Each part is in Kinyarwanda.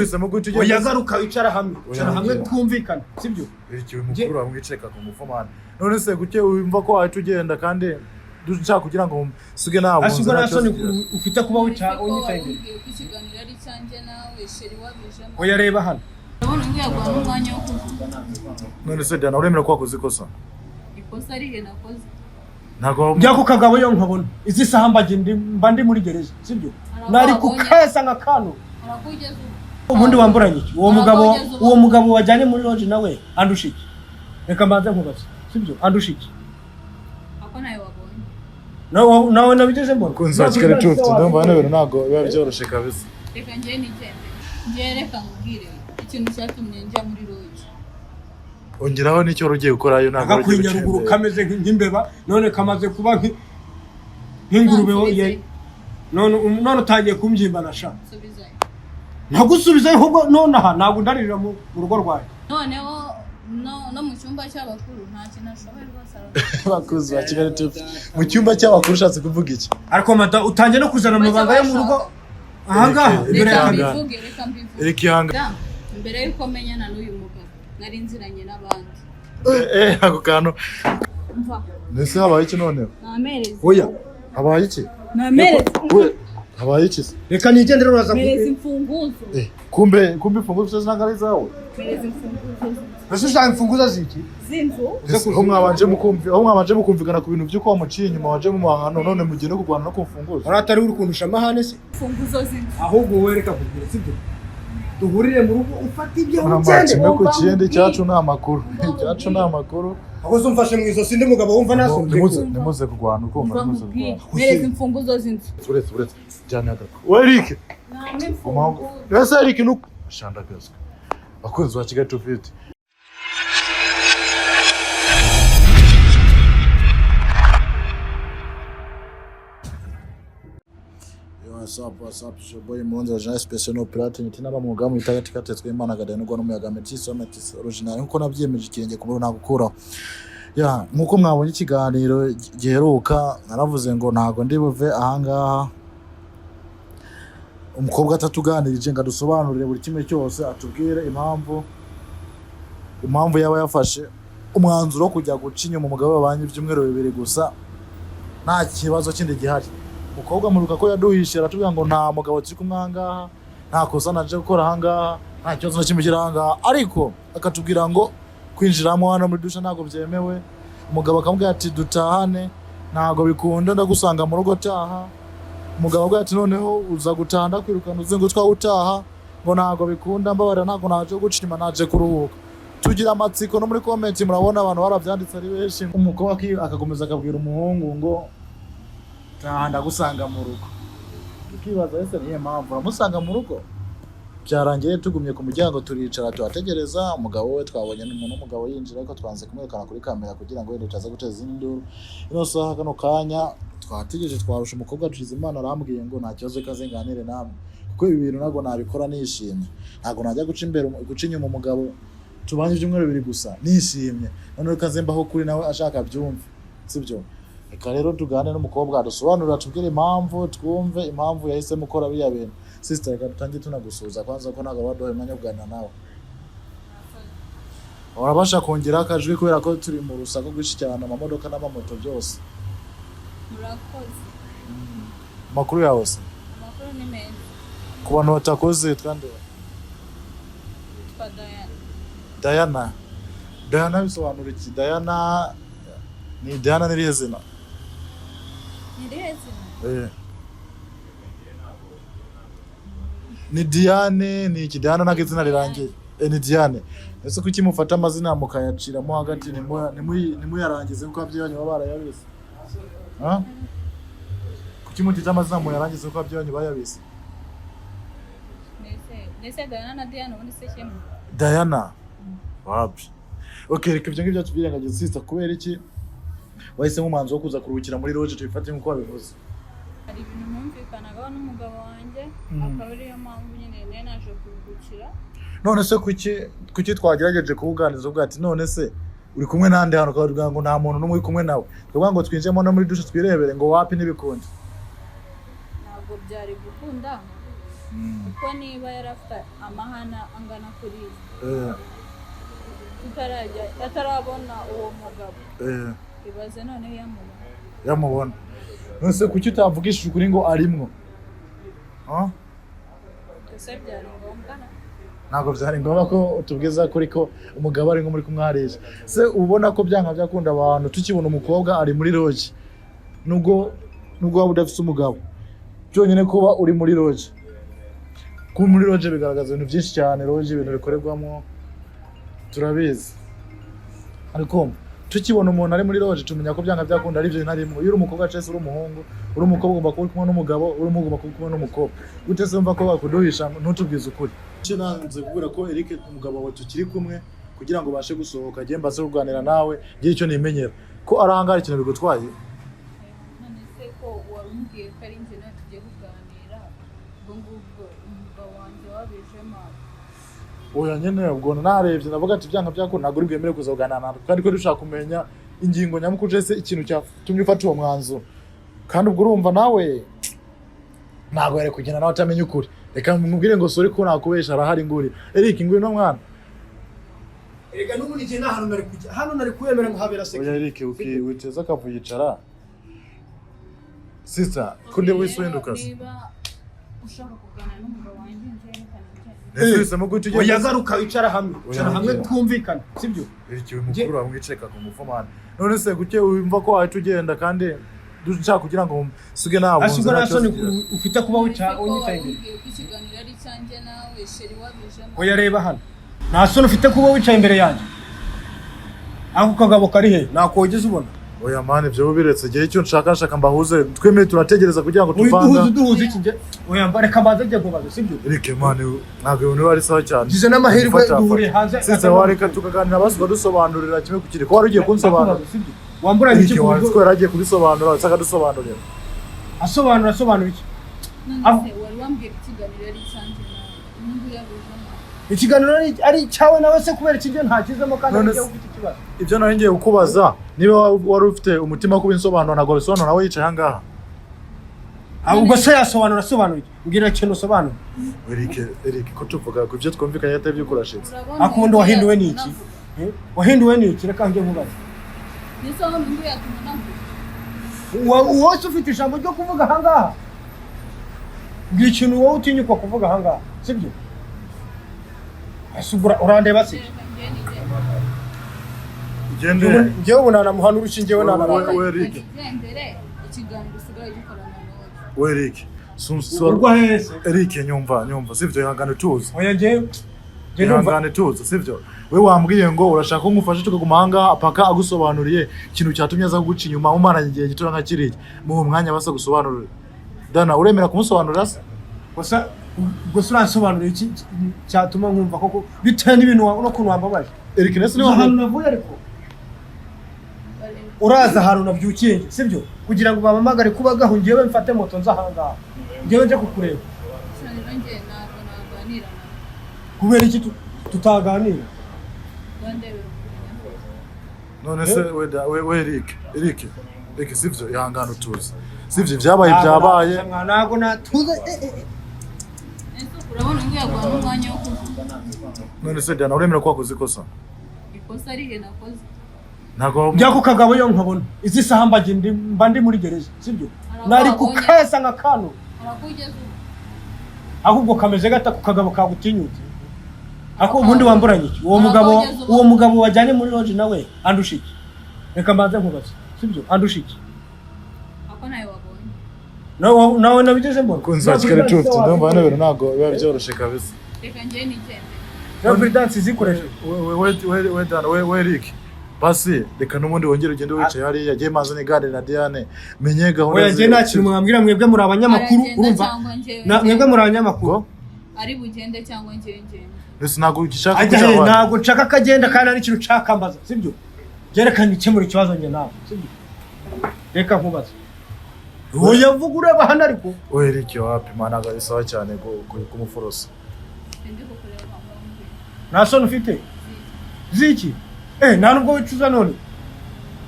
Uhisemo guhita ugenda. Oya, garuka wicara hamwe, icara hamwe twumvikane, sibyo? Ikiwe mukuru wamwiceka ku ngufu, man. None se kuki wumva ko wahita ugenda kandi dushaka kugira ngo nsige nabunze? Ese ubwo nta nta soni kibazo tugira. ufite kuba wica unyicaye imbere? Wambwiye ko ikiganiro ari icyanjye nawe, chéri, wabijemo. Oya, reba hano. Urabona ngo yaguha n'umwanya wo kuvuga. None se Diana, uremera ko wakoze ikosa? Ikosa rihe nakoze? Ntabwo Njya ku kagabo yo nkabona izi saha mba ndi muri gereza, sibyo? Hari aho Nari wabonye. kukesa nka kano. Harakugeza ubu. Ubundi wamburanye iki? Uwo Hari aho mugabo, ugeze ubu. uwo mugabo wajyanye muri lodge nawe andusha iki? Reka mbanze nkubaze, sibyo? Andusha iki? Ako nawe wabonye. Nawe nabigeze mbona. Mukunzi wa Kigali 250, ndumva hano ibintu ntabwo biba byoroshye kabisa. Reka njye nigende. Njye reka nkubwire ikintu cyatumye njya muri lodge. Ongeraho n'icyo wari ugiye gukorayo, ntabwo wari ugiye Agakwinya ruguru gutembera. kameze nk'imbeba, none kamaze kuba nk'ingurube. Nsubizeyo. None utangiye kumbyimba sha. Nsubizayo. Ntagusubizayo ahubwo nonaha ntabwo ndarira mu rugo rwanjye. Noneho no mu cyumba cy'abakuru nta kintu ashoboye rwose, aravuga. Abakozi ba Kigali 250, mu cyumba cy'abakuru ushatse kuvuga iki? Ariko mada, utangiye no kuzana amabanga yo mu rugo ahangaha Erike, imbere Reka yanjye. Ihangane. mbivuge, reka mbivuge. Erike, ihangane. Da, mbere y'uko menyana n'uyu mugabo nari nziranye n'abandi. Eh, ako kantu. Mva. Mbese habaye iki noneho? Namereze. Oya, habaye iki? Namereze. We, habaye iki se? Reka nigendere, uraza Mereza imfunguzo. Eh, kumbe imfunguzo zose ntabwo ari izawe. Mereza imfunguzo z'inzu. Ese ushaka imfunguzo ziki? Z'inzu. Ese aho mwabanje mukumvikana ku bintu by'uko wamuciye inyuma, waje mu mahano, none mugiye no kurwana no ku mfunguzo? Uri atari uri kundusha amahane se? Imfunguzo z'inzu. Ahubwo wowe reka kubwira, sibyo? Duhurire mu rugo ufate ibyo Nta ugende. kimwe ku kindi, cyacu ni amakuru, icyacu ni amakuru. Ahubwo se umfashe mu izosi, ndi mugabo wumva nasumbye? Nimuze kurwana, ukumva? Mva Nimuze nkubwire. kurwana. Mereza imfunguzo z'inzu. Uretse jyana hagati, we Eric. Namwe Umuhango. imfunguzo. Ese Eric nuko shandagazwa. Bakunzi ba Kigali 250, Yo, what's up, what's up, it's your boy Muronzi wa Jean Special no Pirate, niti n'abamwuga mu itagati katetswe Imana gadanirwa n'umuyaga Metis Metis original, nkuko nabyiyemeje ikirenge ku muriro nagukuraho. Ya, nkuko mwabonye ikiganiro giheruka, naravuze ngo ntago ndi buve ahangaha umukobwa atatuganirije ngo adusobanurire buri kimwe cyose, atubwire impamvu yaba yafashe umwanzuro wo kujya guca inyuma umugabo babanye ibyumweru 2 gusa nta kibazo kindi gihari. Umukobwa muruka ko yaduhishe, aratubwira ngo nta mugabo turi kumwe ahangaha, nta kosa naje gukora ahangaha, nta kibazo na kimwe kiri ahangaha, ariko akatubwira ngo kwinjiramo hano muri dushe ntabwo byemewe. Umugabo akamubwira ati dutahane, ntabwo bikunda, ndagusanga mu rugo, taha. Umugabo avuga ati noneho uza gutaha ndakwirukana, uze ngo twawe utaha, ngo ntabwo bikunda, mbabarira, ntabwo naje guca inyuma, naje kuruhuka. Tugira amatsiko, no muri comment murabona abantu barabyanditse ari benshi. Umukobwa akakomeza akabwira umuhungu ngo taha ndagusanga mu rugo. Tukibaza ese niyo mpamvu uramusanga mu rugo? Byarangiye tugumye ku muryango, turicara tuhategereza umugabo we. Twabonye n'umuntu w'umugabo yinjira, ariko twanze kumwerekana kuri kamera kugira ngo wenda itaza guteza izindi nduru. Ino saha, kano kanya twategereje, twarusha umukobwa tugize Imana, arambwiye ngo nta kibazo, ikaze nganire namwe, kuko ibi bintu ntabwo nabikora nishimye, ntabwo najya guca imbere guca inyuma umugabo tubanye ibyumweru 2 gusa nishimye. Noneho ikaze mbaho kuri nawe ashaka abyumve, sibyo? Reka rero tuganire n'umukobwa adusobanurira, atubwire impamvu, twumve impamvu yahisemo gukora biriya bintu. Sister, reka dutangire tunagusuhuza kwanza, ko ntabwo baduhaye umwanya wo kuganira nawe. Urabasha kongera akajwi kubera ko turi mu rusaku rwinshi cyane, amamodoka n'amamoto byose. Murakoze. Amakuru yawe se? Amakuru ni meza. Ku bantu batakoze, twande? Yitwa Diana. Diana, Diana bisobanura iki? Diana ni Diana, ni irihe zina? Ni irihe zina? Eh. Ni Diane, ni iki? Diana ntabwo izina rirangiye. Eh, ni Diane. Ese kuki mufata amazina mukayaciramo hagati, ntimuyarangize kuko ababyeyi banyu baba barayabise? Ha? Kuki mutita amazina muyarangize kuko ababyeyi banyu bayabise? Ndetse Diana na Diane ubundi se kimwe? Diana. Wapi? Okay, reka ibyo ngibyo tubyirengagize. Sister, kubera iki wahisemo umwanzuro wo kuza kuruhukira muri lodge, tubifate nk'uko wabivuze? Hari ibintu numvikanagaho n'umugabo wanjye, akaba ariyo mpamvu nyine nari naje kuruhukira. None se kuki twagerageje kubuganiza ubwo ati none se uri kumwe nande hano, ukavuga ngo nta muntu n'umwe uri kumwe nawe, tukavuga ngo twinjiyemo no muri dushe twirebere, ngo wapi, ntibikunde? Ntabwo byari gukunda. Kuko niba yari afite amahana angana kuriya, tutarajya atarabona uwo mugabo, ibaze noneho iyo amubona. Yamubona. None kuki utavugishije ukuri ngo arimwo? Ah? Ese byari ngombwa na? Ntabwo byari ngombwa ko utubwiza kuri ko umugabo ari nko muri kumwarisha. Se ubona ko byanga byakunda abantu tukibona umukobwa ari muri lodge, nubwo waba udafite umugabo, byonyine kuba uri muri lodge, kuba muri lodge bigaragaza ibintu byinshi cyane. Lodge ibintu bikorerwamo turabizi, ariko tukibona umuntu ari muri lodge tumenya ko byanga byakunda ari ibyo bintu arimo. Iyo uri umukobwa cyangwa se uri umuhungu, uri umukobwa ugomba kuba uri kumwe n'umugabo, uri umuhungu ugomba kuba uri kumwe n'umukobwa. Gute se wumva ko bakuduhisha ntutubwize ukuri? Icyo nanze kubwira ko Eric umugabo wawe tukiri kumwe kugira ngo ubashe gusohoka, agiye mbashe kuganira nawe, ngire icyo nimenyera ko arahangara ikintu bigutwaye. None se ko wari umbwiye ko ari njye nawe tugiye kuganira, ubwo ngubwo umugabo wanjye wabijemo? Oya nyine, ubwo narebye ndavuga ati byanga byakunda ntabwo uri bwemere kuza kuganira natwe, kandi ko dushaka kumenya ingingo nyamukuru cyangwa se ikintu cyatumye ufata uwo mwanzuro. Kandi ubwo urumva nawe ntabwo yari kugenda nawe atamenya ukuri. Reka mubwire ngo sorry ko nakubesha, arahari nguri. Eric, ngwino mwana. Erega n'ubundi igihe nta hantu nari kujya, hano nari kuwemera nkahabera Oya. Sekirite. Eric, witeza akavuyo, yicara. Sister, ko ndeba uhise uhinduka se? Niba ushaka kuganira n'umugabo wanjye, njyewe reka nigende. Ese uhisemo guhita ugenda? Oya, garuka wicara hamwe. Oya, Icara hamwe oya. twumvikane, sibyo? Eric, uyu mukuru wamwiceka ku ngufu man. None se kuki wumva ko wahita ugenda kandi dushaka kugira ngo nsuge nabunze? Ese ubwo nta nta soni kibazo tugira. ufite kuba wicara Ese ko unyicaye wari imbere? umbwiye ko ikiganiro ari icyanjye nawe, chéri wabijemo? Oya, reba hano, nta soni ufite kuba wicaye imbere yanjye? Ako kagabo kari he? Nakogeza ubona? Oya man, ibyo biretse, igihe icyo nshaka mbahuze twemeye, turategereza kugira ngo tuvanga. Uduhuze, uduhuze iki? Njye oya, reka mbanze njye nkubaze, sibyo? Eric man, ntabwo ibintu biba ari sawa cyane. Ngize n'amahirwe Fata, duhuriye fata. hanze. Sister, wareka tukaganira basi ukadusobanurira kimwe ku kindi, ko wari ugiye kunsobanurira. Ndakubaza, sibyo? Wamburanye iki Eric, ku wari buryo ko yari agiye kubisobanura, ndetse akadusobanurira. Asobanura, asobanura iki? None se wari wambwiye ko ikiganiro ari icyanjye nawe, ubu ngubu yabijemo? Ikiganiro ari icyawe nawe se, kubera iki njye ntakizemo kandi None ari njye se- ufite ikibazo? Ibyo nari ngiye kukubaza, niba wari ufite umutima wo kubisobanura, ntabwo wabisobanura nawe yicaye ahangaha? Ubwo se yasobanura, asobanura iki? Mbwira ikintu usobanura. Eric, Eric, ko tuvuga ku byo twumvikanye atari byo kurashitse? Urabona Akunda wahinduwe n'iki? navuga. Eh? Wahinduwe n'iki? Reka njye nkubaze. Ndetse aho ngubu yatuma navuga. Wowe se ufite ijambo ryo kuvuga ahangaha? Mbwira ikintu wowe utinyuka kuvuga ahangaha, sibyo? Ese ubwo urandeba se? Reka njye nigende. Ugende. Njyewe ubu nanamuhana urushinge we, nanarakaye. We Eric. Nigendere, ikiganiro usigaye gikorana nawe. We Eric, Urwa hese? Eric, nyumva, nyumva, sivyo? Ihangane tuzi. Oya, njyewe njye ndumva Ihangane tuzi, sivyo? We wambwiye ngo urashaka ko ngufasha tukaguma ahangaha paka agusobanuriye ikintu cyatumye aza kuguca inyuma umaranye igihe gito nka kiriya. Mu mwanya basa gusobanurira, Dana, uremera kumusobanurira se? Gusa gusa uransobanurira iki cyatuma nkumva koko, bitewe n'ibintu n'ukuntu wambabaje? Eric, nese Uzi niba ahantu navuye? Ariko uraza ahantu nabyukiye njye, sibyo? Kugira ngo bampamagare kuba gaho, njyewe mfate moto nza ahangaha, njyewe nje kukureba. Rero njye ntabwo naganira nawe. Kubera iki tutaganira? Ndandebera ukuntu. None se we Eric, Eric, Eric, sivyo? Ihangane utuze, sivyo? Ibyabaye byabaye. Ntabwo natuza, eh. Ese urabona ngo yaguha n'umwanya wo kuvuga? None se Dana, uremera ko wakoze ikosa? Ikosa rihe nakoze? Ntabwo By'ako kagabo, yo nkabona izi saha mba ndi muri gereza, sibyo? Hari aho Nari wabonye? kukesa nka kano. Harakugeza ubu. Ahubwo kameze gata ku kagabo kagutinyutse ako. Ubundi wamburanye iki? Uwo Hari aho mugabo, ugeze ubu? uwo mugabo wajyanye muri lodge nawe andusha iki? Reka mbanze nkubaze, sibyo? Andusha iki? Ako nawe wabonye. Nawe nabigeze mbona. Kunzi wa Kigali 250, ndumva hano ibintu ntabwo biba byoroshye kabisa. Reka njye nigendere. Nawe Prudence zikoresheje. We Dan, we Eric, basi reka n'ubundi wongere ugende wicaye hariya, agiye maze niganire na Diane menye gahunda. Oya, njye nta kintu mwambwira. Mwebwe muri abanyamakuru. Aragenda Urumva? cyangwa njyewe Mwebwe muri abanyamakuru. Ngo? Ari bugende cyangwa njyewe ngende? Mbese ntabwo ugishaka Ajya kujya he? abana? Ntabwo nshaka ko agenda kandi ari ikintu nshaka mbaza, sibyo? Byerekana ikemura ikibazo njye nawe, sibyo? Reka nkubaze. Oya, vuga ureba hano ariko. We Eric, wapi man, ntabwo ari sawa cyane kumuforosa. Ndi kukureba ngo mbwire. Nta soni ufite ziki? Eh, nta nubwo wicuza none?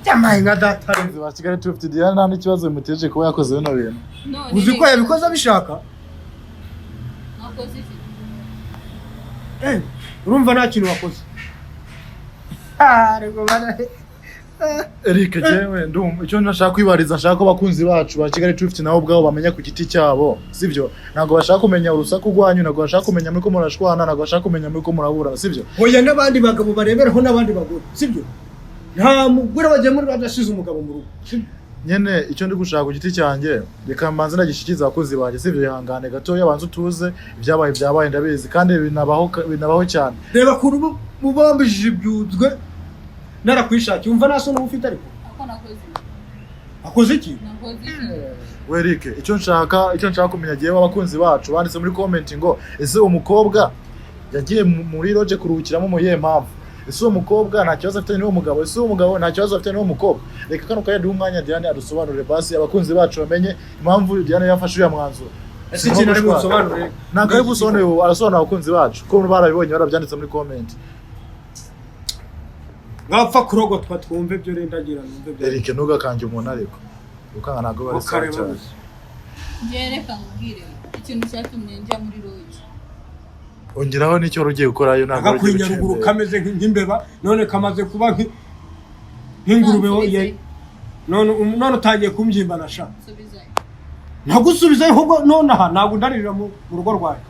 Byamaye nka data rero. Ba Kigali 250, Diane nta n'ikibazo bimuteje kuba yakoze bino bintu. None Uzi ko reka. yabikoze abishaka? Ntabwo Nakoze iki? Urumva nta kintu wakoze. Ah, ariko Eric, jewe ndumva icyo nashaka kwibariza, nshaka ko abakunzi bacu ba Kigali 250 nabo ubwabo bamenya ku giti cyabo, sibyo? Ntabwo bashaka kumenya urusaku rwanyu, ntabwo bashaka kumenya muri ko murashwana, ntabwo bashaka kumenya muri ko muraburana, sibyo? Oya, n'abandi bagabo bareberaho n'abandi bagore, sibyo? Nta mugore wagiye muri adasize umugabo mu rugo, sibyo? Nyene icyo ndi gushaka ku giti cyanjye, reka mbanze ndagishyikiza abakunzi banjye, sibyo? Ihangane gatoya, banze utuze, ibyabaye byabaye, ndabizi kandi binabaho, binabaho cyane. Reba kuri ubu mubambijije ibyuzwe narakwishakiye, umva nta soni uba ufite ariko. Ako nakoze iki? Akoze iki? Nakoze iki? We Eric, icyo nshaka kumenya gihe abakunzi bacu banditse muri comment ngo: ese uwo mukobwa yagiye muri lodge kuruhukiramo mu yihe mpamvu? Ese uwo mukobwa nta kibazo afitanye n'uwo mugabo? Ese uwo mugabo nta kibazo afitanye n'uwo mukobwa? Reka kano kanya duhe umwanya Diane adusobanurire, basi abakunzi bacu bamenye impamvu Diane yafashe uriya mwanzuro. Ese ikintu ari busobanure? Ntabwo ari busobanure ubu, arasobanura abakunzi bacu ko barabibonye, barabyanditse muri comment. Mwapfa kurogotwa twumve ibyo rendagira, numve ibyo. Eric, ntugakange umuntu, ariko gukanga ntabwo bari sawa Ukareba cyane. Gusa. Njye reka nkubwire ikintu cyatumye njya muri lodge. Ongeraho n'icyo wari ugiye gukorayo, ntabwo wari ugiye Agakwiye nyaruguru gutembera. kameze nk'imbeba, none kamaze kuba nk'ingurube. Nsubizeyo. None utangiye kumbyimba sha. Nsubizayo. Ntagusubizayo ahubwo nonaha ntabwo undarira mu rugo rwawe.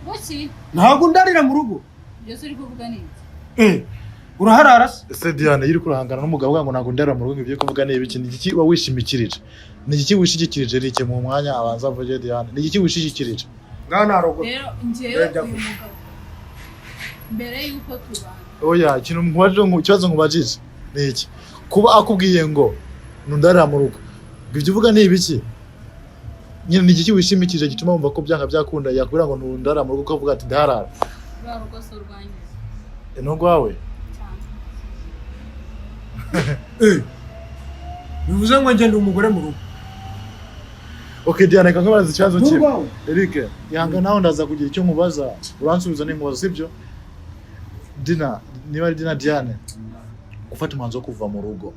Buki? Ntabwo undarira mu rugo. Byose uri kuvuga ni iki? Eh, uraharara se? Ese Diane, iyo uri kurahangana n'umugabo uvuga ngo ntabwo ndara mu rugo, ibyo kuvuga ni ibiki? Ni igiki uba wishimikirije? Ni igiki wishigikirije? Eric, mu mwanya abanza avuge. Diane, ni igiki wishigikirije? Ngaho narogota. Rero njyewe Reba uyu byavuze. mugabo mbere y'uko tubana Oya, ikintu nkubajije, ikibazo nkubajije ni iki: kuba akubwiye ngo nundarira mu rugo, ngo ibyo uvuga ni ibiki nyine? Ni igiki wishimikirije gituma wumva ko byanga byakunda yakubwira ngo nundara mu rugo, ukavuga ati ndaharara? Rwa rugo si urwanjye. Ni urwawe? Cyane. Eh, bivuze ngo njye ndi umugore mu rugo. Okay Diane, reka nkubaze ikibazo Ni kimwe. urwawe. Eric, ihangane, nawe ndaza kugira icyo nkubaza, uransubiza n'inkubaza, sibyo? Dina, niba ari Dina, Diane, gufata umwanzuro wo kuva mu rugo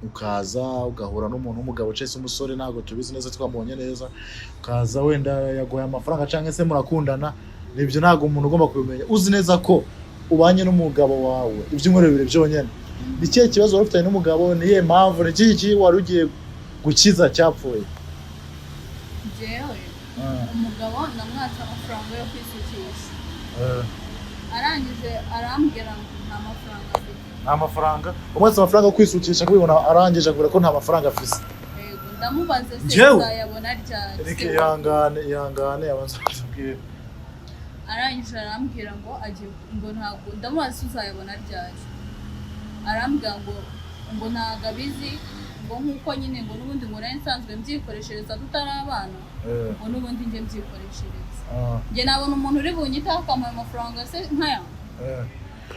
ukaza ugahura n'umuntu w'umugabo cyangwa se umusore, ntabwo tubizi neza, twamubonye neza, ukaza wenda yaguhaye amafaranga cyangwa se murakundana, nibyo ntabwo umuntu ugomba kubimenya. Uzi neza ko ubanye n'umugabo wawe ibyumweru 2 byonyine, ni ikihe kibazo wari ufitanye n'umugabo? Ni iyihe mpamvu? Ni ikihe wari ugiye gukiza cyapfuye? Njyewe umugabo ndamwatsa amafaranga yo kwisukisha, arangije arambwira ngo nta mafaranga afite. Nta mafaranga? Umwatse amafaranga yo kwisukisha, kubibona, arangije akubwira ko nta mafaranga afise. Yego, ndamubaza se Njyewe? uzayabona ryari? Eric, Se ihangane, ihangane, abanza atubwire. Arangije arambwira ngo agiye, ngo ntabwo. Ndamubaza se uzayabona ryari, arambwira ngo ntabwo abizi, ngo nk'uko nyine ngo n'ubundi ngo nari nsanzwe mbyikoreshereza tutari abana, ngo n'ubundi njye mbyikoreshereza. Njye nabona umuntu uri bunyitaho akamuha amafaranga se nkaya?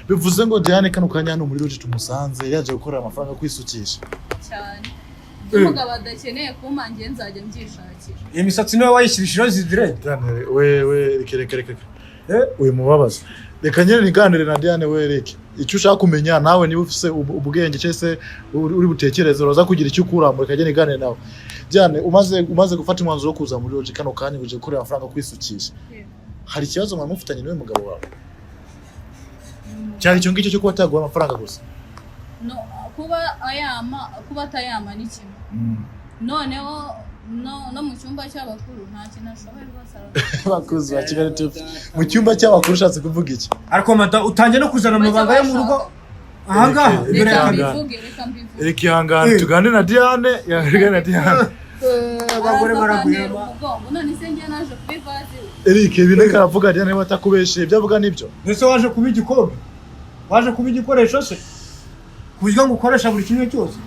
Bivuze ngo Diane kano kanya hano muri lodge tumusanze yaje gukorera amafaranga yo kwisukisha. Cyane. Ibyo umugabo adakeneye kumpa, njye nzajya mbyishakira. Iyi misatsi niwe wayishyirishijeho zidire? Diane we, we reka, reka, reka, reka. Uyu mubabaza, reka nyine niganire na Diane. We Eric, icyo ushaka kumenya nawe, niba ufise ubwenge cyangwa se uri butekereze, uraza kugira icyo ukuramo. Reka njye niganire nawe. Diane, umaze gufata umwanzuro wo kuza muri lodge kano kanya uje gukorera amafaranga yo kwisukisha, hari ikibazo mwari mufitanye n'uyu mugabo wawe? Cyari icyo ngicyo cyo kuba ataguha amafaranga gusa? No, kuba ayama, kuba atayama ni kimwe, noneho no mu cyumba cy'abakuru nta kintu ashoboye rwose, aravuga. Abakozi ba Kigali Top, mu cyumba cy'abakuru ushatse kuvuga iki? Ariko mada, utangiye no kuzana amabanga yo mu rugo ahangaha Eric, imbere Reka ya Ihangane. kamera. mbivuge, reka mbivuge. Eric, ihangane, tuganire na Diane, ihangane na Diane. Abagore Araza baragwira. akantera umugongo, none se njye naje kuba ivazi? Eric, ibintu ariko aravuga Diane, niba atakubeshe, ibyo avuga nibyo? Mbese waje kuba igikombe, waje kuba igikoresho se ku buryo ngo ukoresha buri kimwe cyose?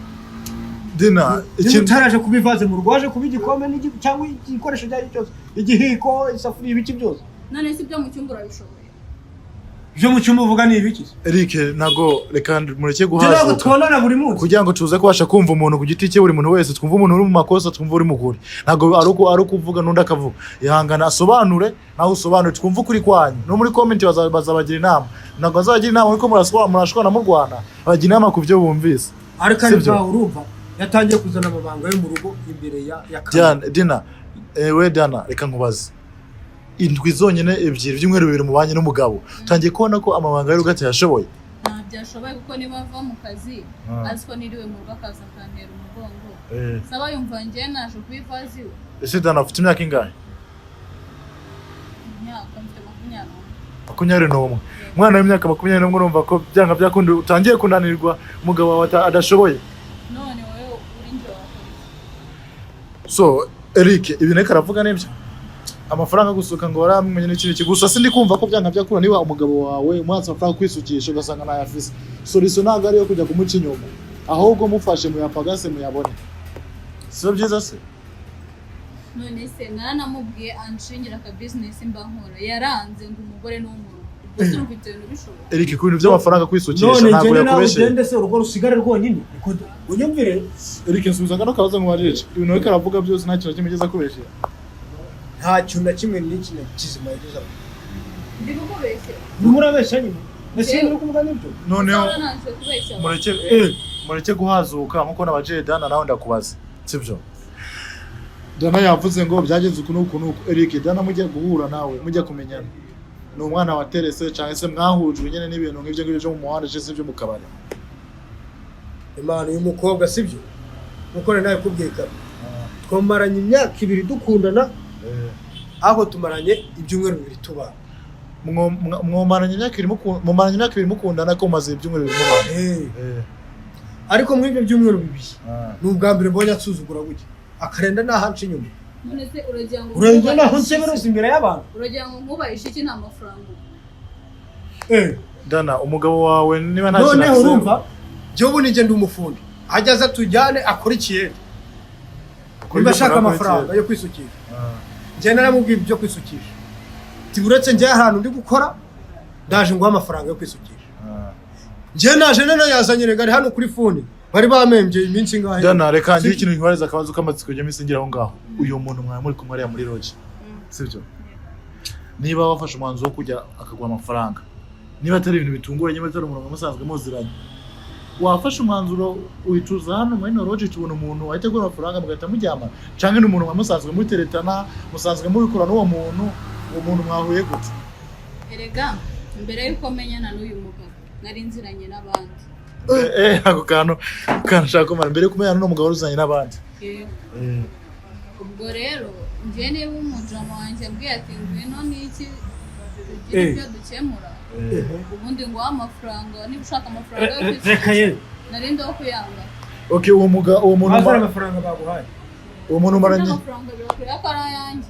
Dina, Niba ikintu utaraje kuba ivaze mu rugo, waje kuba igikombe cyangwa igikoresho icyo ari cyo cyose, igihiko, isafuriya, ibiki byose. None se ibyo mu cyumba urabishoboye? Ibyo mu cyumba uvuga ni ibiki? Eric, ntago, reka mureke Ibyo ntabwo guhazuka. tubonana buri munsi. Kugira ngo tuze kubasha kumva umuntu ku giti cye, buri muntu wese, twumva umuntu uri mu makosa, twumva uri mu kuri. Ntabwo ari uko ari ukuvuga n'undi akavuga. Ihangana asobanure, nawe usobanure, twumve ukuri kwanyu. No muri comment bazabagira inama. Ntabwo bazabagira inama ariko murashwana murwana, bagira inama ku byo bumvise. Ariko ari Sibyo? nkaho urumva yatangiye kuzana amabanga yo mu rugo imbere ya kamera. Diana, Dina, we Diana, reka nkubaze. Indwi zonyine ebyiri, ibyumweru 2 mubanye n'umugabo, utangiye kubona ko amabanga y'urugo atayashoboye. Ntabyo ashoboye, kuko niba ava mu kazi azi ko niriwe mu rugo, akaza akantera umugongo, saba yumva njye naje kuba ivazi iwe. Ese Dana, ufite imyaka ingahe? Imyaka mfite 21. 21. Umwana w'imyaka 21, urumva ko byanga byakunda utangiye kunanirwa umugabo wawe adashoboye. None wowe uri njye wakora iki? So Eric, ibintu ariko aravuga nibyo, amafaranga gusuka ngo waramenye n'iki n'iki, gusa sindi kumva ko byanga byakura niba umugabo wawe umwatse amafaranga kwisukisha ugasanga ntayafise, solution ntabwo ari iyo kujya kumuca inyuma, ahubwo mufashe muyapagase muyabone, si byiza se? None se naranamubwiye anshingira aka business mba nkora, yaranze ngo umugore ni uwo mu rugo. Ubwo se urumva ibyo bintu bishoboka? Eric, ku bintu by'amafaranga kwisukisha None ntabwo ngende nawe yakubeshyeye. ugende se, urugo rusigare rwonyine? Niko unyumvire. Eric, nsubiza kano kabazo nkubarije. Ibintu ariko aravuga byose, nta kintu na kimwe ugeze akubeshyera? Nta kintu na kimwe n'iki na kizima yagezeho. Ndi kukubeshyera? Urimo urabeshya nyine, ese uri kuvuga nibyo? Noneho Usanga nanze kubeshya abantu. mureke guhazuka nkuko nabajiye. Dana, nawe ndakubaza, sibyo? Dana yavuze ngo byagenze uku n'uku n'uku. Eric, Dana mujya guhura nawe, mujya kumenyana, ni umwana wa terese cyangwa se mwahujwe nyine n'ibintu nk'ibyo ngibyo byo mu muhanda cyangwa se byo mu kabari? Imana, uyu mukobwa, sibyo, nkuko nari nabikubwiye kare, twamaranye imyaka 2 dukundana, aho tumaranye ibyumweru 2 tubana. Mwomaranye imyaka 2 mumaranye imyaka 2 mukundana, ko mumaze ibyumweru 2 mubana? Ariko muri ibyo byumweru 2 ni ubwa mbere mbonye ansuzugura gutya, akarenda n'aho anca inyuma. None se uragira ngo Urengera n'aho nkubahishe nsebereza iki? imbere y'abantu. Uragira ngo nkubahishe iki? Nta mafaranga ubu. Dana, umugabo wawe niba nta kintu Noneho afise- urumva, njyewe ubu nijye ndi umufundi, ajya aza tujyane akore ikiyede Akora niba ibyo ashaka akora. amafaranga yo kwisukisha. Njye naramubwiye ibyo kwisukisha, ati uretse njye ahantu ndi gukora, ndaje nguhe amafaranga yo kwisukisha. Njye naje none yazanye regari hano kuri phone, bari bamembye iminsi ingahe. Dana, reka ngire ikintu nkwibariza, akabazo k'amatsiko njye minsi ngira aho ngaho. Uyu muntu mwari muri kumwe hariya muri lodge, sibyo? Niba wafashe umwanzuro wo kujya akaguha amafaranga, niba atari ibintu bitunguranye, niba atari umuntu musanzwe muziranye, wafashe umwanzuro wicuza hano muri ino lodge, tubona umuntu wahita aguha amafaranga mugahita muryamana, canke ni umuntu musanzwe muteretana, musanzwe mubikora n'uwo muntu? Uwo muntu mwahuye gute? Erega mbere y'uko menyana n'uyu mugabo nari nziranye n'abandi. Ako kantu nshaka kumara, mbere yo kumenyana n'uwo mugabo waruzanye n'abandi? Yego. Ubwo rero njye niba umujama wanjye ambwiye ati ngwino n'iki tugire ibyo dukemura, ubundi nguhe amafaranga niba ushaka amafaranga yo Reka kwisukisha, ye. nari ndi wo kuyanga. Okay, uwo muga uwo muntu Bazana amafaranga baguhaye. Uwo muntu umaranye Amafaranga birakwiriye ko ari ayanjye.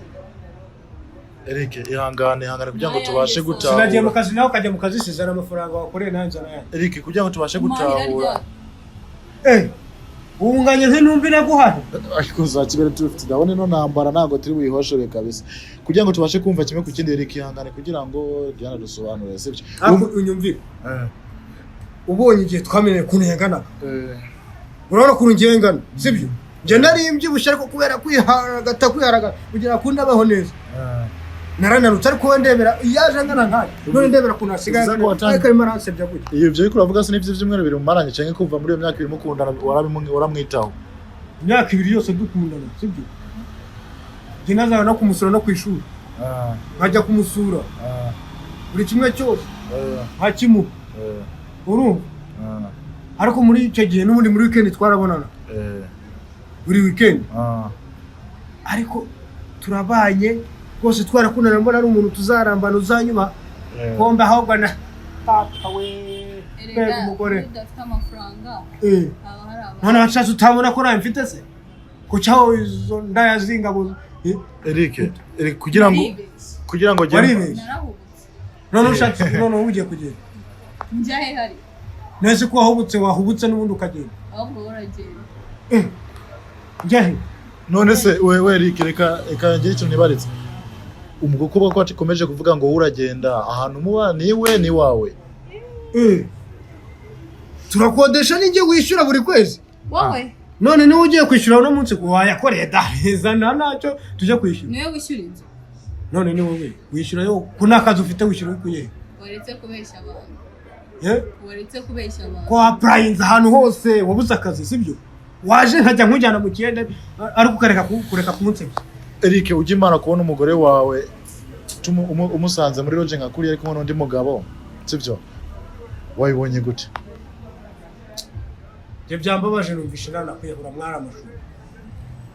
Eric, ihangane, ihangane kugira ngo Nayanjye tubashe se. Sinagiye mu gutahura. kazi, nawe ukajya mu kazi, sizana amafaranga wakoreye, nanjye nzana ayanjye. Eric, kugira ngo tubashe Umuhahira gutahura. ryari? Wunganye nk'intumbi naguhaye. Ariko za Kigali tufite, ndabona ino ntambara ntabwo turi buyihoshere kabisa. Kugira ngo tubashe kumva kimwe ku kindi, Eric, ihangane kugira ngo Diana dusobanurire, sibyo? Ariko unyumvire, ubonye igihe twamenye ukuntu yanganaga, urabona ukuntu ngiye ngana, sibyo? Njye nari mbyibushye, ariko kubera kwiharagata, kwiharagata kugira ngo ndabaho neza, narananutse. Ariko wowe ndebera, yaje angana nkanjye, none ndebera ukuntu hasigaye Bivuze ngo angana, ariko arimo aransebya gutya. Iyo ibyo ariko uravuga se n'ibyo byumweru 2 mumaranye, cyangwa kuva muri iyo myaka 2 mukundana waramwitaho? Imyaka 2 yose dukundana, sibyo, njye nazaga no kumusura no ku ishuri, nkajya kumusura, buri kimwe cyose nkakimuha, urumva? Ariko muri icyo gihe n'ubundi muri weekend twarabonana, buri weekend. Ariko turabanye rwose, twarakundana, mbona ari umuntu tuzarambana, uzanyuma kombe, ahubwo na papa we, mbega Erega umugore! iyo udafite amafaranga haba hari abantu. None washatse utabona ko nawe mfite se, kucaho izo ndaya z'ingabo? Eric, Eric, kugira ngo Naribeshye. kugira ngo Waribeshye? Narahubutse. None ushatse, none ubu ugiye kugenda? Njya he hari? Nese ko wahubutse, wahubutse n'ubundi ukagenda. Ahubwo wowe uragenda. Njya he? None se wewe Eric, reka ngire ikintu nibaritse. Umukobwa ko akomeje kuvuga ngo wowe uragenda, ahantu muba niwe ni wawe? Turakodesha, n'ijye wishyura buri kwezi. Wowe? None niba ugiye kwishyura uno munsi wayakoreye da, zana ntacyo tujya kwishyura. Niwe wishyura inzu. None ni wowe wishyura yo, ko nta kazi ufite, wishyura ukuye? Waretse kubeshya abantu. Eh? Waretse kubeshya abantu. Ko wapurayinze ahantu hose wabuze akazi, sibyo? Waje nkajya nkujyana mu kiyede, ariko ukareka kureka kunsebya. Eric, ujya imana kubona umugore wawe. Umusanze muri lodge nka kuriya ari kumwe n'undi mugabo, sibyo? Wabibonye gute? Ibyo byambabaje, numvishe nanakwiyahura mwari amashuri.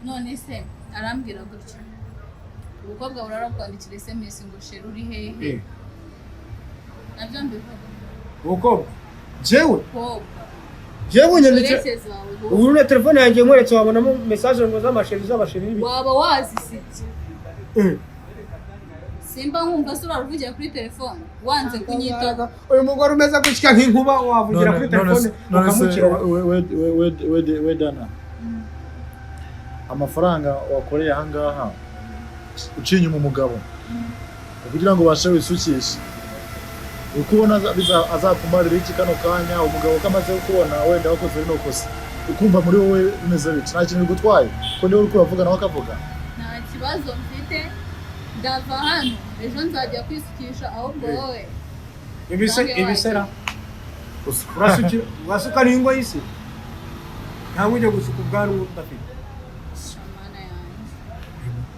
None se arambwira gutya, ubukobwa burara kwandikira SMS ngo "Chéri, uri hehe?" Nabyo mbivuga. Ubukobwa jewe? Kobwa. Jewe unyandikira. Uretse zawe. Ubu na telefone yanjye nkweretse wabonamo message ngo z'amachéri, z'abachéri n'ibiki. Waba wazisibye. Simba nkumva se uraruvugira kuri telefone wanze kunyitaba. Uyu mugore umeze gutya nk'inkuba, wavugira kuri telefone None se ukamukira. We Dana, amafaranga wakoreye ahangaha uciye inyuma umugabo kugira ngo ubashe wisukishe, uko ubona azakumarira iki kano kanya? Umugabo ko amaze kukubona wenda wakoze rino kosa, ukumva muri wowe bimeze bite? Nta kintu bigutwaye ko niwe uriko uravuga nawe akavuga? Nta kibazo mfite, ndava hano ejo nzajya kwisukisha, ahubwo wowe Ibise. Nange. Ibisera urasuka n'ingo y'isi ntabwo ujya gusuka ubwanwa udafite. Shamana yanjye.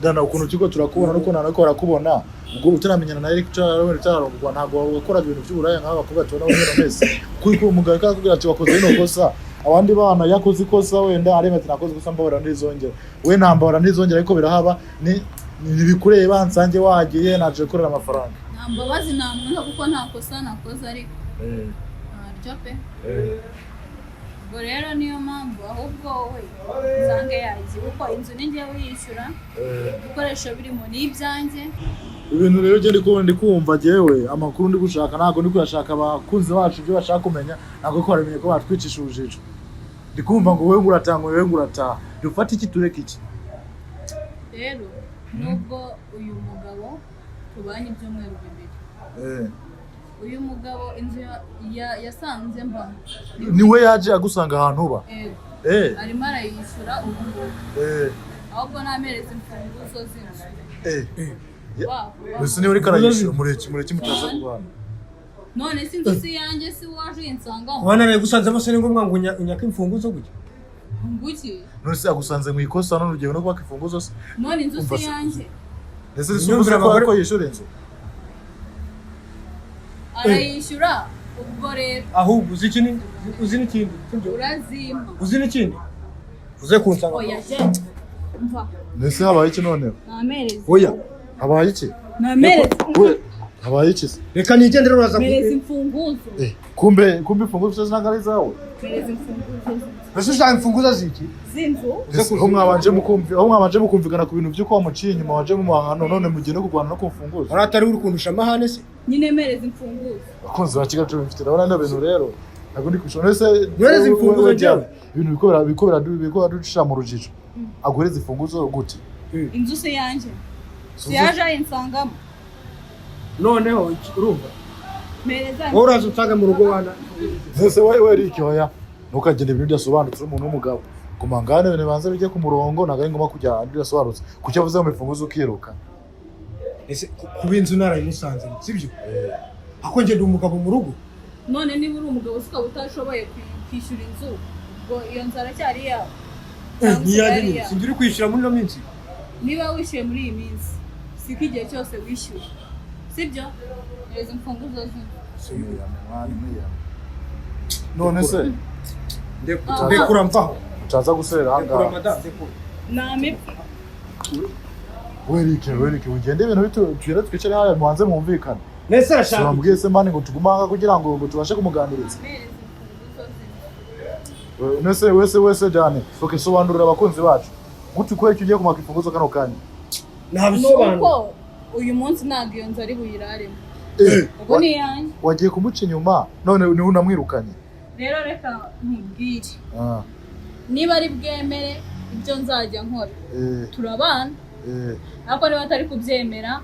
Dana, ukuntu turiko turakubona n'ukuntu abantu bariko barakubona, ubwo utaramenyana na Eric, utararongorwa, ntabwo wakoraga ibintu by'uburaya nk'aba bakobwa tubona muri ino minsi. Kuri ko umugabo ariko arakubwira ati "Wakoze rino kosa." Abandi bana yakoze ikosa wenda aremeye ati "Nakoze ikosa, mbabara, ntizongera." We nta mbabara, ntizongera, ariko birahaba ni ntibikureba, nsange wagiye naje gukorera amafaranga. Nta mbabazi namuha kuko nta kosa nakoze, ariko ntaryo pe. Ubwo rero niyo mpamvu ahubwo wowe usange yagiye, kuko inzu ni njyewe uyishyura, ibikoresho birimo ni ibyanjye. Ibintu rero njye ndi kumva jyewe amakuru ndi gushaka, ntabwo ndi kuyashaka abakunzi bacu ibyo bashaka kumenya, ntabwo ko baramenye ko batwicisha urujijo. Ndi kumva ngo wowe ngo urataha, ngo wowe ngo urataha. Dufate iki, tureke iki? Rero nubwo uyu mugabo tubanye ibyumweru 2, uyu mugabo inzu yasanze mbamo. Niwe yaje agusanga ahantu uba? Ego. Arimo arayishyura ubu ngubu. Ahubwo namereza imfunguzo z'inzu. Wa vuba. Mbese niba uriko arayishyura, mureke, mureke mutaza kurwana. None se inzu si iyanjye? Si waje uyinsangamo? Kuba naragusanzemo se ni ngombwa ngo unyake imfunguzo gutya? Nguki? None se agusanze mu ikosa, none ugiye no kubaka imfunguzo se? None inzu Umva si se. iyanjye? Ndetse si Imyumvire uvuze ko abagore- ariko yishyura inzu? Arayishyura, ubwo rero. Ahubwo uzi ikindi, uzi n'ikindi, sibyo? Urazimpa. Uzi n'ikindi, uze kunsanga. Oya, genda, mva. Ndetse habaye iki noneho? Namereze. Oya. Habaye iki? Namereze. We, habaye iki se? Reka nigendere, uraza. Mereza imfunguzo. Kumbe imfunguzo zose ntabwo ari izawe? Mereza imfunguzo z'inzu. Mbese ushaka imfunguzo ziki? Z'inzu. Uze. Aho mwabanje mukumvikana ku bintu by'uko wamuciye inyuma, waje mumuhano, none mugiye no kurwana no ku mfunguzo. Wari atari uri kundusha amahane se? Nyine mereza imfunguzo. Abakunzi ba Kigali mfite, ndabona bino bintu rero ntabwo ndi kubishobora. None se Mwereze imfunguzo we njyewe. Ibintu biko biraducira mu rujijo. Aguhereza imfunguzo gute? Inzu si iyanjye? Si yaje ayinsangamo? Noneho urumva Mereza. wowe uraza unsanga mu rugo wana. Ese we Eric, oya, ntukagende ibintu bidasobanutse. Uri umuntu w'umugabo, guma ngane, ibintu bibanza bijye ku murongo. Ntabwo ari ngombwa kujya ahantu bidasobanutse. Kuki avuze mu imfunguzo ukiruka? Ese kuba inzu narayimusanze, sibyo? Ako njye ndi umugabo mu rugo. None niba uri umugabo se ukaba utashoboye kwishyura inzu, ubwo iyo nzu aracyari iyawe? Cyangwa Ntiyanjye isigaye ari nyine. iyawe? Sinjye uri kwishyura muri ino minsi. Niba wishyuye muri iyi minsi, siko igihe cyose wishyuye, sibyo? Hereza imfunguzo z'inzu. Mwiyame, mwana, mwiyame. None se Ndekura, ndekura, mvaho. utaza guserera Ndekura. ahangaha. Madamu, ndekura. Namipfa. We Eric, we Eric, ugende ibintu tugende twicare hariya mubanze mwumvikane. Nese arashaka iki? Wambwiye se man ngo tugume aha kugira ngo tubashe kumuganiriza. Mereza imfunguzo z'inzu. Nese wese wese jane, okay, sobanurira abakunzi bacu gute ukora icyo ugiye kumaka imfunguzo kano kanya. Ntabisobanuro. Nuko uyu munsi ntabwo iyo nzu ari buyiraremo. Ubwo ni iyanjye. Wagiye kumuca inyuma none niwe unamwirukanye. Rero reka nkubwire, Ah, niba ari bwemere ibyo nzajya nkora, turabana. Ariko niba atari kubyemera,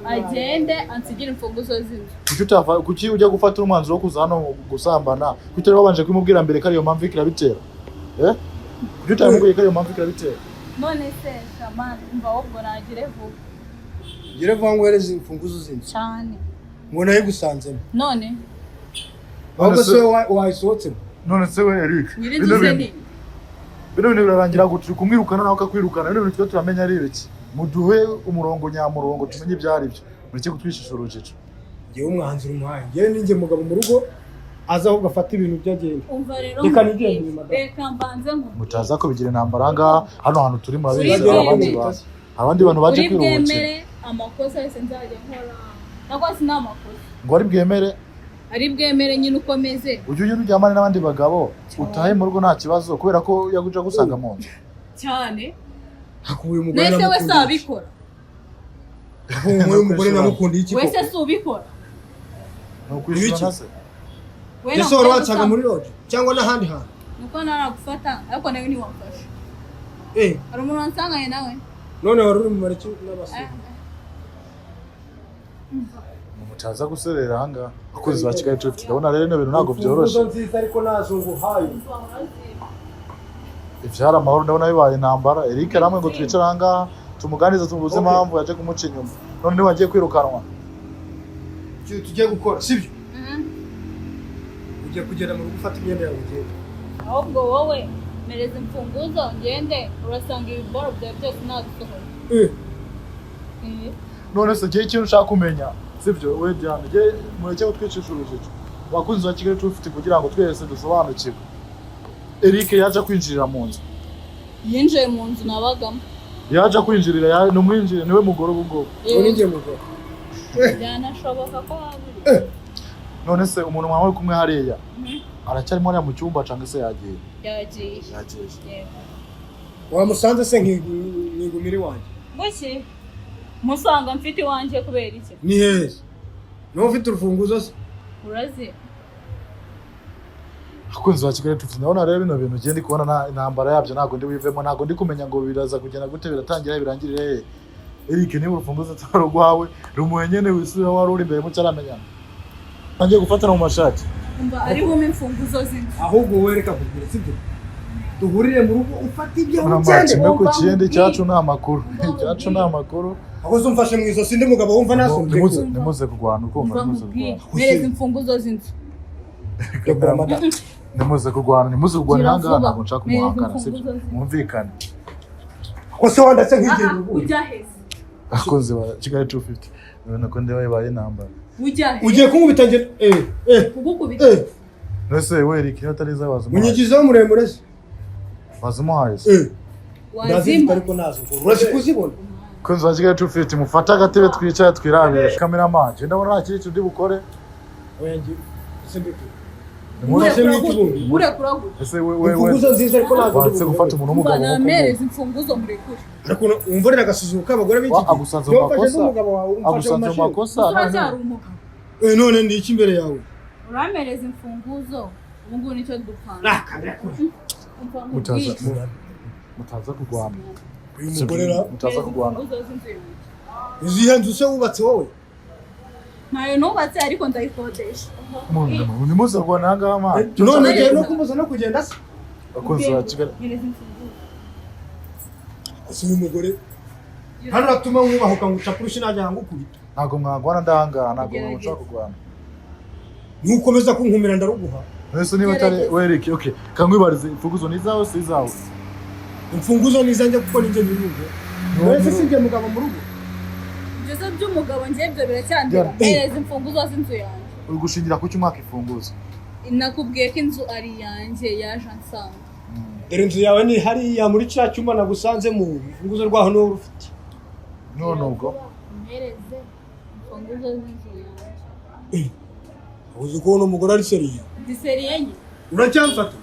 agende ansigire imfunguzo z'inzu. Kuki ujya gufata umwanzuro wo kuza hano gusambana, kuki utari wabanje kubimubwira mbere ko ariyo mpamvu iriko irabitera? Kuki utamubwiye ko ariyo mpamvu iriko irabitera? None se shamani, umva, ahubwo nagire vuba. Ngire vuba nguhereze imfunguzo z'inzu? Cyane. Ngo nayigusanzemo? None Ahubwo None se- se wowe wayisohotsemo? None se we Eric, nyir'inzu bino se bintu ni bino bintu birarangira gutya uri kumwirukana nawe akakwirukana? Bino bintu tuba turamenya ari ibiki? Muduhe umurongo nyamurongo tumenye ibyo ari byo. Mureke kutwishisha urujijo. Ngewe umwanzuro umuhaye, ngewe ninjye mugabo mu rugo, aza ahubwo afata ibintu byagenda. Umva rero Reka nkubwire. nigende, madam. Reka mbanze nkubwire. Mutaza kubigira intambara ahangaha. Hano hantu turi murabizi, Uri hari abandi bwemere. bantu, abandi bantu baje Uri kwiruhukira. bwemere amakosa yose nzajya nkora, ntabwo si n'amakosa. Ngo ari bwemere? Ari bwemere nyine uko meze. Ujye ugenda uryamane n'abandi bagabo, utahe mu rugo nta kibazo, kubera ko yaguja gusanga mu nzu. Cyane. Hakuba uyu mugore Nese we namukundiye si iki? abikora? Hakuba uyu mugore namukundiye iki Wese koko? si ubikora? Ni ukwishyurana se? We Ese ntabwo wari ujya wansaga gusanga. muri loge cyangwa n'ahandi hantu? Nuko naragufata, ariko nawe ntiwamfasha. Eh. Hari umuntu wansanganye nawe? None wari uri mu mariki n'abasore? Mutaza guserera ahangaha, abakozi ba Kigali 250. Ndabona rero bino bintu ntabwo byoroshye. Imfunguzo nziza ariko nazo nguhaye. Ivyari amahoro ndabona bibaye intambara. Eric aramwe ngo twicare ahangaha tumuganirize, tumubuze Okay. impamvu yaje kumuca inyuma, none niwe agiye kwirukanwa. Ikintu tugiye gukora, sibyo? Ugiye kugenda mu rugo, ufata imyenda yawe ugende. Ahubwo wowe mereza imfunguzo ngende, urasanga ibiboro byawe byose nabisohoye. Eh. Eh. None se njyewe ikintu ushaka kumenya, sibyo? We Diane, njye mureke kutwicisha urujijo, abakunzi ba Kigali 250, kugira ngo twese dusobanukirwe. Eric yaje kwinjirira mu nzu? Yinjiye mu nzu nabagamo. Yaje kwinjirira ni umwinjire, niwe mugore ubu ngubu? Ubu ni njye mugabo. Byanashoboka ko waba uri. None se umuntu mwawe kumwe hariya aracyarimo hariya mu cyumba cyangwa se yagiye? Yagiye. Yagiye. Yego. Wamusanze se nkigumira iwanjye? Buki musanga mfite iwanjye kubera iki? Ni heza niba ufite urufunguzo se? Urazi. Abakunzi ba Kigali 250, ndabona rero bino bintu ugiye ndi kubona intambara yabyo ntabwo ndi bivemo, ntabwo ndi kumenya ngo biraza kugenda gute, biratangira birangirire hehe. Eric, niba urufunguzo atari urwawe, rumuhe nyene wisubire aho wari uri imbere mutaramenyana. Ntangiye gufatana mu mashati. Umva, ari bume imfunguzo z'inzu. Ahubwo wowe reka kubwira, sibyo? Duhurire mu rugo ufate ibyo Uramaye ugende. kimwe ku Umva kindi. nkubwire. Icyacu ni amakuru. Umva Icyacu ni nkubwire. amakuru. Ahubwo se umfashe mu izosi, ndi mugabo wumva nasumbye? Nimuze kurwana, ukumva? Umva Nimuze nkubwire. kurwana. Mereza imfunguzo z'inzu. Rekura madamu. Nimuze kurwana, nimuze kurwana. Gira Ahangaha vuba. ntabwo nshaka Mereza kumuhangana, sibyo? imfunguzo z'inzu. Mwumvikane. Ko se wandetse nkigenda Aha, ubundi? ujya heza? Abakunzi ba Kigali 250, urabona ko ndeba bibaye intambara. Ujya he? Ugiye kunkubita njye? Eh eh. Kugukubita? Eh. None we Eric, niba atari izawe wazimuhaye? Unyigizeho muremure se? Wazimuhaye se? Eh, ndazifite. Wazima. Ariko nazo urazi kuzibona. Abakunzi ba Kigali 250, mufate agatebe twicare twirabire. Cameraman, njye ndabona nta kindi kintu ndi bukore. Oya, njye ese mbikure? Nimuze. Ese mwiki? Urekura gute? Ese we Imfunguzo nziza ariko nazo. Watse gufata umuntu Umva, w'umugabo nk'uko namereza imfunguzo murekure. Ariko wumva urira agasuzuguro k'abagore b'iki Wa, gihe. agusanze mu Niba umfashe makosa. n'umugabo wawe umfashe mu Agusanze mu mashini. makosa. Gusa uracyari umugabo. Eh, none ndi iki imbere yawe? Uramereza imfunguzo ubu ngubu, nicyo dupanga. Ah, karekura. Umva Mutaza nkubwire. mutaza kurwana. Uyu mugore ra Mutaza Mereza kurwana. imfunguzo z'inzu yanjye. Izihe nzu se wubatse wowe? Ntayo nubatse, ariko ndayikodesha. Nimuze kurwana ahangaha, man. None ugiye no kumuza no kugenda se? Abakunzi ba Kigali. Mereza imfunguzo. Ese uyu mugore hano uratuma nkubahuka ngo ucapurushe najya ngukubita. Ntabwo mwagwana ndahangaha, ntabwo Gerageza. mushobora kurwana. Nukomeza kunkumira ndaruguha. Ese niba atari Gerageza. we Eric, okay, kankwibarize, imfunguzo ni izawe si izawe? Imfunguzo ni izanjye kuko ninjye nyir'urugo. Ese si njye mugabo mu rugo? Ibyo se by'umugabo njye ibyo biracyandira. Yeah. Mereza imfunguzo z'inzu yanjye. Uri gushingira ku cy'umwaka imfunguzo? Nakubwiye ko inzu ari iyanjye, yaje ansanga. Dore inzu yawe ni hariya muri cya cyumba nagusanzemo, urufunguzo rwaho niwo rufite. None ubwo Mpereze imfunguzo z'inzu yanjye. Uzi ko uno mugore ari sérieux? Ndi sérieux nye. Uracyamfata?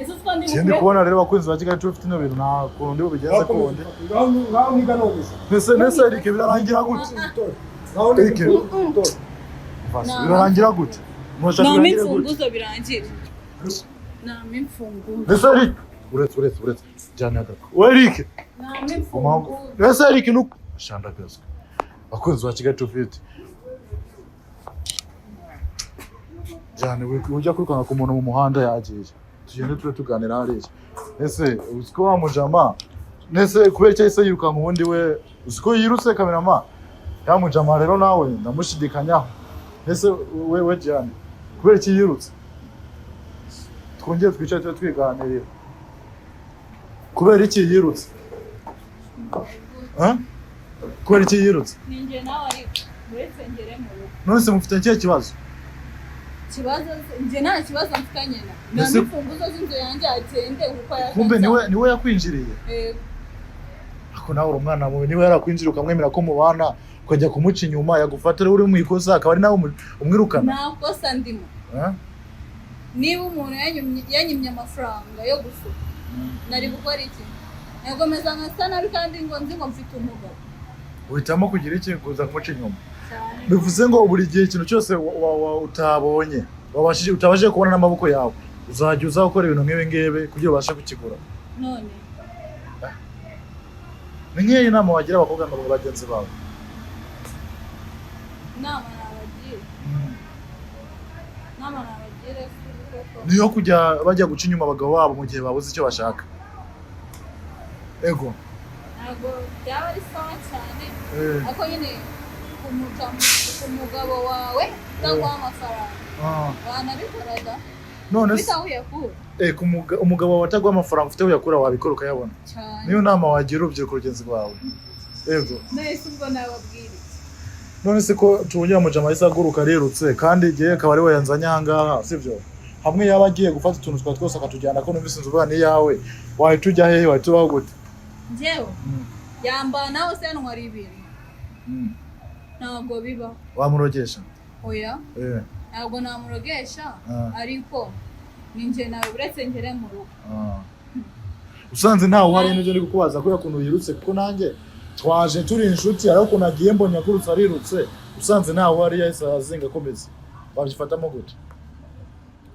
Ese utwo ndi Ikindi kubona rero, abakunzi ba Kigali 250, ino bintu nta kuntu ndi bubigenze kundi. Ngaho ngaho niga nogeza. Nese Eric, birarangira gute? Ngaho Eric. niga. Basi, birarangira gute? Murashaka Nama birangire gute? imfunguzo birangire, nama imfunguzo. Nese Eric, uretse uretse uretse, jyana agako we Eric. Nama Umuhango. imfunguzo. Nese Eric nuko shandagazwa. Abakunzi ba Kigali 250, cyane ujya kwirukanka ku muntu mu muhanda yagiye, tugende tube tuganira hariya. Ese uzi ko wa mujama, nese kubera icyo yahise yirukanka ubundi? We uzi ko yirutse, cameraman? Ya mujama rero nawe ndamushidikanyaho. Ese we Diane, kubera iki yirutse? Twongere twicare tube twiganirira. Kubera iki yirutse? Eh? Kubera iki yirutse? Ni njye nawe, ariko uretse ngere mu rugo. None se mufite ikihe kibazo? Ikibazo njye nta kibazo mfitanye na Ese- n'imfunguzo z'inzu yanjye, agende kuko yaje. Kumbe niwe yakwinjiriye? Yego. Ariko nawe uri umwana mubi. Niba yarakwinjiriye ukamwemera ko mubana, ukajya kumuca inyuma, yagufata uri mu ikosa, akaba ari nawe umwirukana. Nta kosa ndimo. Eh? Niba umuntu yanyimye amafaranga yo gusuka, nari gukora iki? Nagomeza nkasa nabi kandi ngo nzi ngo mfite umugabo? Uhitamo kugira iki? Kuza kumuca inyuma. Cyane. Bivuze ngo buri gihe ikintu cyose utabonye, utabashije kubona n'amaboko yawe, uzajya uza gukora ibintu nk'ibi ngibi kugira ubashe kukigura. None. Ni nk'iyi nama wagira abakobwa ngo bagenzi bawe? Inama nabagira, inama nabagira si koko. Niyo kujya bajya guca inyuma abagabo babo mu gihe babuze icyo bashaka, ego. Ntabwo byaba ari sawa cyane, Eh, ariko nyine kumuca ku mugabo wawe utaguha amafaranga, ah. wanabikoraga None ufite se aho uyakura. Umugabo wawe ataguha amafaranga, ufite aho uyakura, wabikora ukayabona. Cyane. Niyo nama wagira urubyiruko rugenzi rwawe, ego. Nahise ubwo nababwira iki? None se ko tubonye mujama ahise aguruka arirutse, kandi igihe akaba ari we yanzanye aha ngaha, sibyo? Hamwe yaba agiye gufata utuntu twa twose akatujyana, ko numvise inzu uvuga ni iyawe, wahita ujya hehe? Wahita ubaho gute? Njyewe yambana se yantwara ibintu? Ntabwo bibaho. Wamurogesha? Oya. Eh. Ntabwo namurogesha. Ah. Ariko ni njye nawe, uretse ngere mu rugo. Ah. Usanze ntawe uhari, nibyo ndi kukubaza, kubera ukuntu yirutse, kuko nanjye twaje turi inshuti, ariko ukuntu agiye mbonye akurutse arirutse, usanze ntawe uhari yahise azinga akomeza, wabifatamo gute?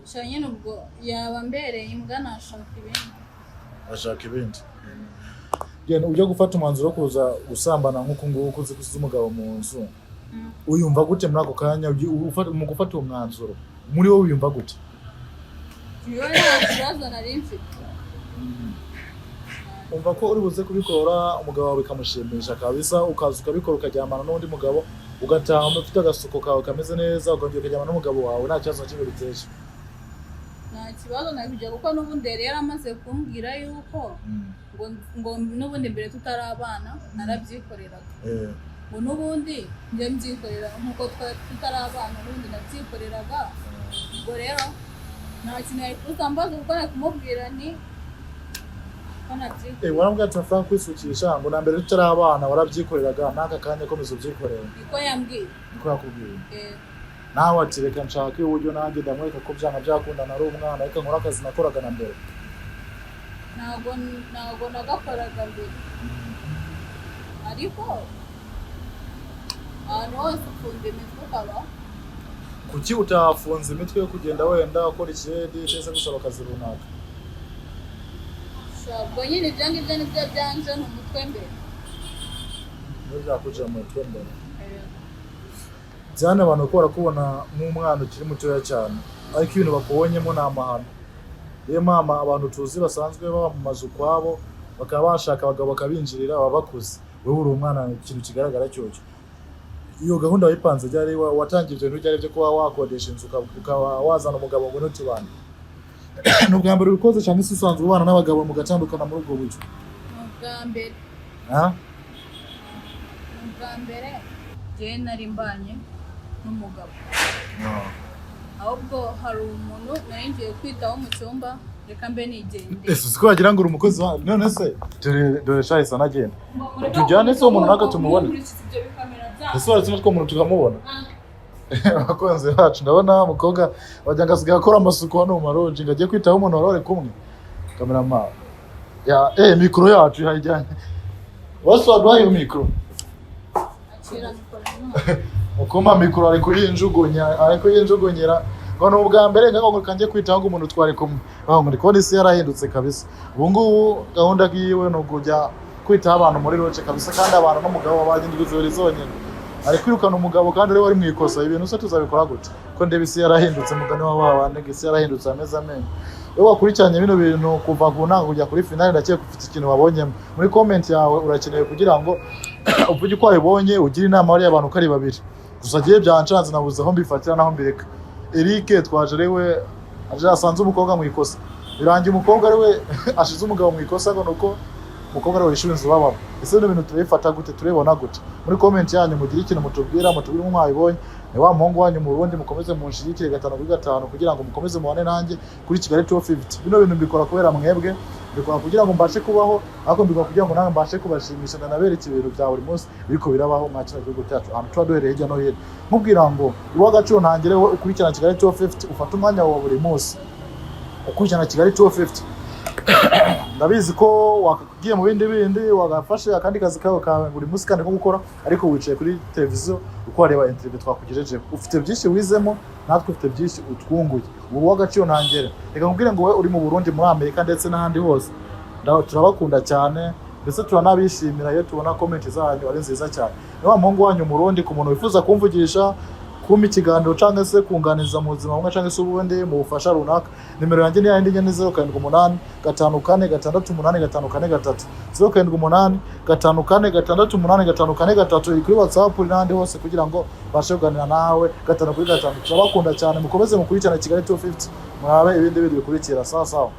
Sha nyine ubwo yaba mbereye imbwa, nashaka ibindi. Ashaka ibindi. Genda ujya gufata umwanzuro wo kuza gusambana nk'uku nguku, uzi ko usize umugabo mu nzu, uyumva gute muri ako kanya? Mu gufata uwo mwanzuro muri wowe uyumva gute? Njyewe nta kibazo nari mfite. Umva ko uri buze kubikora, umugabo wawe bikamushimisha kabisa, ukaza ukabikora, ukaryamana n'undi mugabo, ugataha ufite agasuko kawe kameze neza, ukongera ukaryamana n'umugabo wawe, nta kibazo na kimwe biteje? Nta kibazo nakujya, kuko n'ubundi yari yaramaze kumbwira yuko ngo n'ubundi mbere tutarabana narabyikoreraga, ngo n'ubundi njye mbyikorera nk'uko twari tutarabana, n'ubundi nabyikoreraga. Ubwo rero nta kintu yari kuzambaza, kuko nari kumubwira ni ko nabyikorera. Warambwira ati amafaranga kwisukisha, ngo na mbere tutarabana warabyikoreraga, n'aka kanya komeza ubyikorera. Niko yambwiye. Niko yakubwiye? Eh. Nawe ati reka nshake uburyo nanjye ndamwereka ko byanga byakundana ari umwana, reka nkore akazi nakoraga na mbere. Ntabwo nagakoraga mbere, ariko ahantu hose ukunda imitwe ukaba. Kuki utafunze imitwe yo kugenda wenda ukora ikiredi cyangwa se gusaba akazi runaka? Ubwo nyine ibyo ngibyo nibyo byanje mu mutwe mbere. Niyo byakujira mu mutwe mbere byane. Abantu ko barakubona nk'umwana ukiri mutoya cyane, ariko ibintu bakubonyemo ni amahano. Niyo mama abantu tuzi basanzwe baba mu mazu ukwabo, bakaba bashaka abagabo bakabinjirira, baba bakuze. Wowe uri umwana, ikintu kigaragara cyocyo, iyo gahunda wayipanze ryari? Watangiye ibyo bintu ryari byo kuba wakodesha inzu, ukaba wazana umugabo ngo ntutubane? Ni ubwa mbere ubikoze cyangwa se usanzwe ubana n'abagabo mugatandukana muri ubwo buryo? Ni ubwa mbere. Ah? Ni ubwa mbere njyewe nari mbanye n'umugabo. Ahubwo hari umuntu nari ngiye kwitaho mu cyumba, reka mbe nigendeye. Ese uzi ko wagira ngo uri umukozi wa none se? Dore dore shahise anagenda. Tujyane se uwo muntu ntabwo tumubona? Nkurikije ibyo bikamera byanyu. Ese waretse natwo umuntu tukamubona? Abakunzi bacu, ndabona umukobwa wagira ngo asigaye akora amasuku hano mu maroji, ngo agiye kwitaho umuntu wari wari kumwe. Kamerama ya mikoro yacu yayijyanye bose, waduhaye iyo mikoro. Akira mikoro mwana. Mukoma mikoro ari kuyinjugunya, ari kuyinjugunyira, ngo ni ubwa mbere ngo kanjye kwitaho ngo umuntu twari kumwe. Aho ngo ndi kubona isi yarahindutse kabisa. Ubu ngubu gahunda yiwe ni ukujya kwitaho abantu muri roce kabisa, kandi abantu n'umugabo babanye indwi zibiri zonyine, ari kwirukana umugabo kandi ariwe wari mu ikosa. Ibintu se tuzabikora gute ko ndeba isi yarahindutse? Mugani wa babandi ngo isi yarahindutse ameze amenyo. Wowe wakurikiranye bino bintu kuva ku ntango kujya kuri finale, ndakeka ufite ikintu wabonyemo. Muri comment yawe urakenewe kugira ngo uvuge uko wabibonye, ugire inama bariya bantu uko ari babiri. Gusa agiye byancanze, nabuze aho mbifatira naho mbireka. Eric twaje ari we aje asanze umukobwa mu ikosa, birangiye umukobwa ari we ashize umugabo mu ikosa, ngo nuko Umukobwa ariwe wishyura inzu babamo. Ese bino bintu turabifata gute? Turabibona gute? Muri comment yanyu mugire ikintu mutubwira, mutubwire uko mwabibonye. Ni wa muhungu wanyu mu Burundi. Mukomeze munshigikire 5 kuri 5 kugira ngo mukomeze mubane nanjye kuri Kigali 250. Bino bintu mbikora kubera mwebwe, mbikora kugira ngo mbashe kubaho, ariko mbikora kugira ngo nawe mbashe kubashimisha, ndanabereke ibintu bya buri munsi biriko birabaho mwa kino gihugu cyacu, ahantu tuba duhereye hirya no hino. Nkubwira ngo iw'agaciro ntangere wowe ukurikirana Kigali 250, ufate umwanya wawe buri munsi ukurikirana Kigali 250. Ndabizi ko wagiye mu bindi bindi, wagafashe akandi kazi kawe ka buri munsi kandi ko gukora, ariko wicaye kuri televiziyo uko wareba interview twakugejejeho. Ufite byinshi wizemo, natwe ufite byinshi utwunguye. Ubu w'agaciro ntangere. Reka nkubwire ngo wowe uri mu Burundi, muri Amerika ndetse n'ahandi hose, turabakunda cyane, ndetse turanabishimira iyo tubona comment zanyu ari nziza cyane. Ni wa muhungu wanyu Murundi. Ku muntu wifuza kumvugisha, kumpa ikiganiro cyangwa se kunganiza mu buzima bumwe cyangwa se ubundi mu bufasha runaka, nimero yanjye ni yayindi nyine: 0785468543, 0785468543. Iri kuri WhatsApp n'ahandi hose kugira ngo mbashe kuganira nawe 5 kuri 5. Turabakunda cyane, mukomeze mukurikirane Kigali 250, murabe ibindi bindi bikurikira. Sawa sawa.